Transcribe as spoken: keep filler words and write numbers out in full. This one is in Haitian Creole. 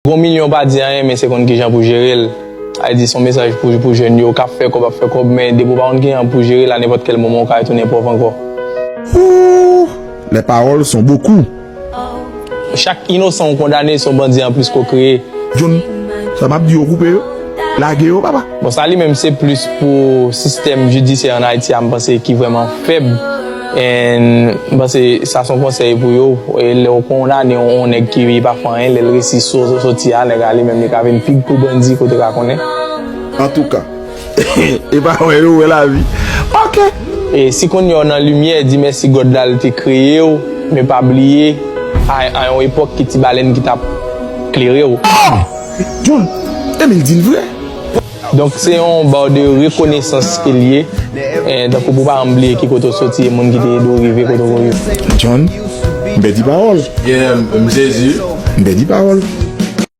Gon milyon pa di anyen, men se konn kijan pou jere l. Sa vle di, se yon mesaj pou, pou jèn yo k ap fè kòb, ap fè kòb, men depi w pa konn kijan pou jere l, a nenpòt kèl moman, w ka retounen pòv ankò. Ooh, les paroles sont beaucoup. Chak inosan ou kondane, se yon bandi anplis ke w kreye. John, sa m ap di yo, koupe yo, lage yo, papa. Bon, sa li menm se plis pou sistèm jidisyè ann Ayiti a, m panse ki vrèman fèb. And m panse sa se yon konsèy pou yo. E lè w kondane yon, yon nèg ki pa fè anyen, lè l resi so-, soti a, nèg la li menm li ka vin pi gwo bandi kote w ka konnen. Antouka, e pa wè yo wè lavi. Ok. E si kounye a w nan limyè, di mèsi God la li te kreye w, men pa bliye a, a yon epòk ki ti balèn ki t ap klere w. John, e men l di l vre. Donk se yon ba w de rekonesans ke l ye. Eh, tankou pou pa janm bliye ki kote w soti e moun ki te ede w rive kote w rive. John, m pèdi pawòl. Yeah, m sezi. M pèdi pawòl.